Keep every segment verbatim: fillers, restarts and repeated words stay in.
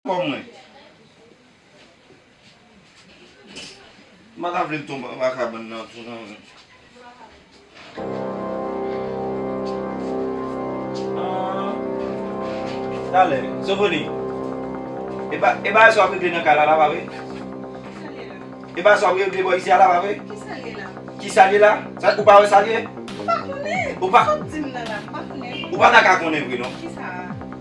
Kò mwen. M pa ta vle l tonbe anba kabann nan tou non. Ah. Talè, Sofoni. E pa, e pa sa w ap regle nan kay la, la, pa vre? E pa sa w ap regle bò isi a la, pa vre? Kisa l ye la? Kisa l ye la? Sa, ou pa wè sa l ye? M pa konnen. Ou pa, sa w ap di m nan la, m pa konnen. Ou pa ta ka konnen vre, non. Kisa?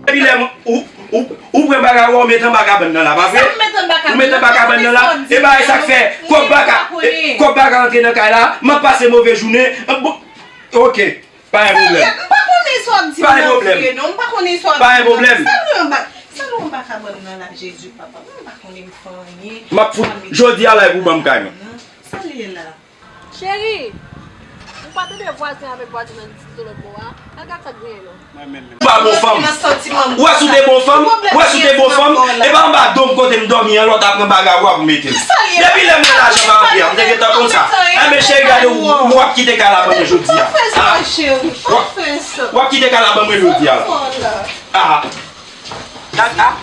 Epi lè ou, ou, ou pran bagay ou, ou met anba kabann nan la, pa vre? Sa m met anba kabann nan? Ou met anba kabann nan la? E bagay sa k fè kòb pa ka, e, kòb pa ka antre nan kay la, m ap pase move jounen. Bon, ok, pa gen pwoblèm. M pa konnen sa w ap di m nan vre, non. M pa konnen sa w ap di m nan. Pa gen pwoblèm. Sa nou anba, sa nou anba kabann nan la, Jezi, papa? M pa konnen m fè anyen. M ap fout, jodi a la, e pou ban m kay mwen. Sa l ye la? Cheri, ou pa tande vwazen avèk vwazin nan di sou lòt bò a? Al gad sa k genyen non. Ou pa bon fanm. Ou wè si w te bon fanm? Ou wè si w te bon fanm? E pa anba do m kote m dòmi an, lè w ta pran bagay ou a pou mete m. Depi lè m wè lajan pa antre a, m te gentan konn sa. Enben cheri, gade w, w ap kite kay la ban mwen jodi a. Pa fè sa, cheri. Pa fè sa. W ap kite kay la ban mwen jodi a. Ah. Gad, ah.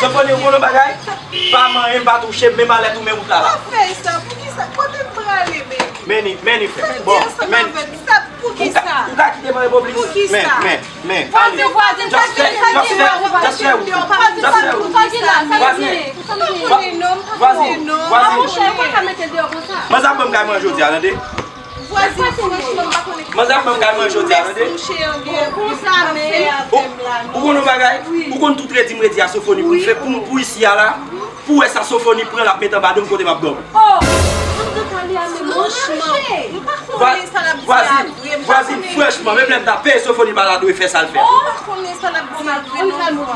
Sofoni, ou konn yon bagay? Pa manyen m, pa touche m, menm alèt ou men wout la la. Pa fè sa, poukisa? Kote m prale, baby? Men ni, men ni frè. Bon, men. Sa, poukisa? Ou ka, ou ka kite m antre pou plis? Poukisa? Men, men, men. Vwazin, vwazin, sa ki, sa ki vwazin, vwazin, vwazin, sa ki la, sa ki vwazin, vwazin, vwazin. Manzè ap ban m kay mwen jodi a, tande. Vwazin, franchman, m pa konnen. Manzè ap ban m kay mwen jodi a, tande. Ou konn yon bagay? Ou konn tout redi m redi a Sofoni pou m fè, pou m, pou isi a la, pou wè sa Sofoni pran l ap met anba do m kote m ap dòmi. Oh! Franchman, m pa konnen sa l ap di a vre. Vwazin, franchman, menm lè m ta peye Sofoni pa ta dwe fè sa l fè. M pa konnen sa l ap di a vre non.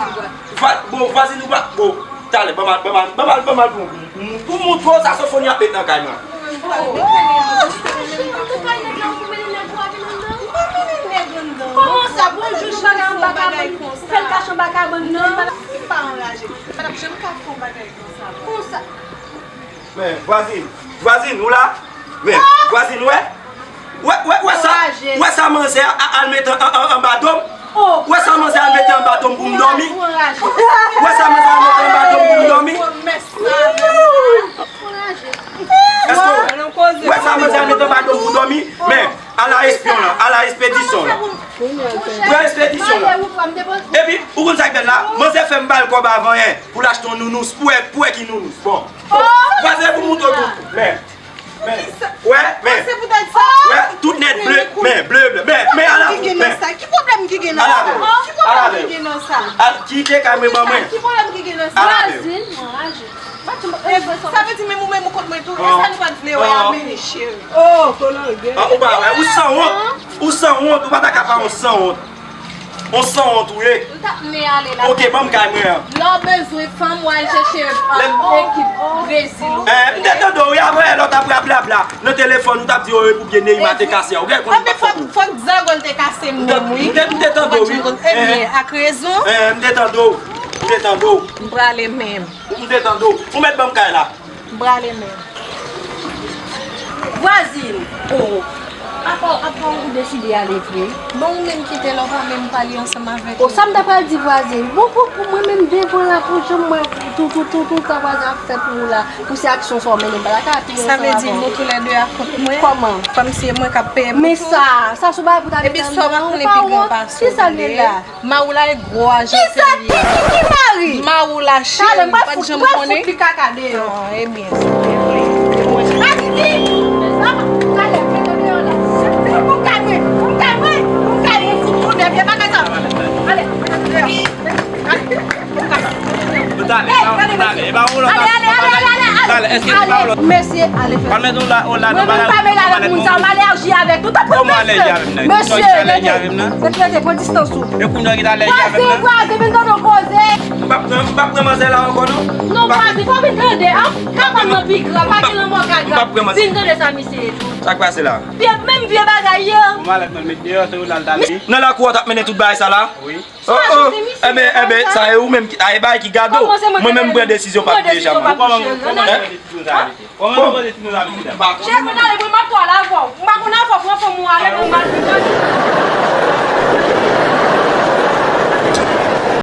Vwa-, bon, vwazin, ou pa, bon, talè, ban m al, ban m al, ban m al, ban m al pou, pou, pou m montre w sa Sofoni ap met nan kay mwen. Kòman sa, pou yon jou bagay anba kabann, fè l kache anba kabann nan? M pa anraje. M pa t ap janm ka fè yon bagay konsa. Konsa. Men, vwazin, vwazin, ou la? Men, vwazin, wè? Wè, wè, wè sa, wè sa manzè a, a, al mete an, an, an, anba do m? Wè sa manzè al mete anba do m pou m dòmi? Wè sa manzè al mete anba do m pou m dòmi? Èske w wè sa manzè al mete anba do m pou dòmi? Men, ala espyon lan, ala espedisyon lan. Pran espedisyon lan. Epi, ou konn sa k bèl la? Manzè fè m ba l kòb avan yè pou l achte yon nounous. Pou wè, pou wè ki nounous. Bon. Vwazin, pou moutre w tout. Men. Men. Wè, men. Wè, tout nèt ble. Men, ble, ble. Men, men, ala tout. Men. Ki pwoblèm ki gen nan sa? Ki pwoblèm ki gen nan sa? Al kite kay mwen ban mwen. Ki pwoblèm ki gen nan sa? Ala mwen. Vwazin, mwen raje. Sa vle di menm ou menm ou kont mwen tou. E sa nou pa t vle wè a, men cheri. Oh, kolonge. Ah, ou pa wè, ou sanwont. Ou sanwont, ou pa ta ka pa yon sanwont. Yon sanwont ou ye. M t ap men ale la. Ok, ban m kay mwen an. Lè w bezwen fanm, w al chèche, ah, ekip Brezil ou. Eh, m te tande w, wi, avan yè lè w t ap rablabla nan telefòn, ou t ap di, oh, e pou byen Neima te kase a. Ou gen konn li pa t fè kou. Fòk zangòl te kase m menm, wi. M te, m te tande w, wi. Ebyen, ak rezon. Eh, m te tande w. M te tande w. M prale menm. Ou m te tande w. Ou mèt ban m kay la. M prale menm. Vwazin! Oh! Apa, apa ou deside ale vre? Bon, ou menm kite la, ou pa menm pale ansanm avèk mwen. Oh, sa m ta pral di vwazin? Bon, pou, pou mwen menm devan la, pou jan m wè tout, tout, tout, tout sa vwazin ap fè pou ou la, pou se aksyon sa w mennen, m pa ta ka ap viv ansanm avè w. Sa vle di nou toulède a kont mwen? Kòman? Kòmsi se mwen k ap peye pou tout? Men sa, sa se yon bagay pou ta detann. Epi sa w pa konnen pi gran pase w vle. Kisa l ye la? Mari w la e gwo ajan ke l ye. Kisa? Ki, ki, ki mari? Mari w la cheri, m pa t janm konnen. Talè, m pral fout, m pral fout li kaka deyò. Ah, ebyen, silvouplè. Mari, di, mama, talè, mete deyò la. Pou m ka mwen, pou m ka mwen, pou m ka mwen, pou m ka mwen, pou m ka mwen. Talè, talè, talè, e pa yon lòt. Ale, ale, ale, ale, ale, ale. Talè, èske se pa yon lòt? Mesye, ale fè. Pral mete yon la, yon la nan bagay. Mwen menm pa mele avèk moun sa, m alèji avèk nou. Tanpri, mesye. Mesye, rete, rete, pran distans ou. E kounye a ki t alèji avè m nan? Vwazen, vwazen, vin tande w koze. M p ap pran, m p ap pran manzè la ankò non. Non, vwazen, fò w vin tande, an. Kabann nan pi gran, pa gen lanmò ka gran. Vin tande sa misye ye tou. Sa k pase la? Vye, menm vye bagay yo. Bon, malèt mwen met deyò, se ou la l t al. Nan lakou a w t ap mennen tout bagay sa la? Wi. Oh, oh. Enben, enben, sa e ou menm ki, a, e bagay ki gade w. Mwen menm m pran desizyon pa touye Jamal. Kòman, kòman mwen pran desizyon sa? Kòman nou poze ti nou la, mesye dam? Chèf, mwen ale, mwen m ap pale avè w. M pa konn avè w, pran fanm ou ale, mwen m al vin tande.